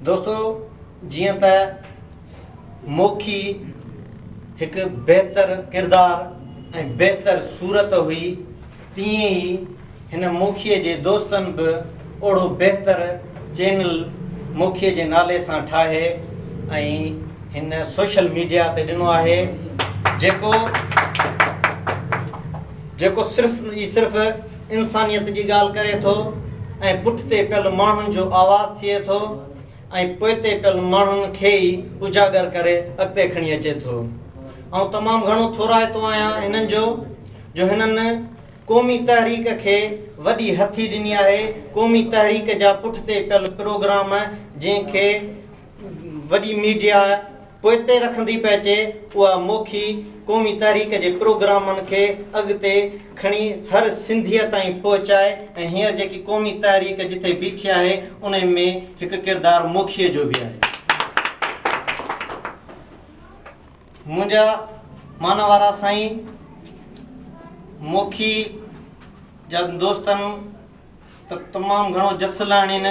دوستو جيئن ته موکي هڪ بهتر ڪردار ۽ بهتر صورت هئي تيئن ئي هن موکيء جي دوستن به اوڙو بهتر چينل موکيء جي نالي سان ٺاهي ۽ هن سوشل ميڊيا تي ڏنو آهي جيڪو جيڪو صرف ئي صرف انسانيت جي ڳالهه ڪري ٿو ۽ پٺتي پيل ماڻهن جو آواز ٿئي ٿو ۽ پوئتي پيل ماڻهن کي ئي اجاگر ڪري اڳتي کڻي اچي ٿو. آئون تمام گهڻو ٿورائتو آهيان هنن جو جو هنن قومي تحريڪ کي وڏي هٿي ڏني آهي، قومي تحريڪ جا پٺتي پيل پروگرام جنهن کي وڏي ميڊيا پوئتي رکندي پئي اچي اها موکي قومي تحريڪ جي پروگرامن کي اڳتي کڻي هر سنڌيء تائين پهچائي ۽ هينئر جيڪي قومي تحريڪ جتي بيٺي آهي انهي ۾ هڪ ڪردار موکيء جو به آهي. منهنجا مانوارا سائين موکي جا دوستن ته تمام گهڻو جس لهڻين.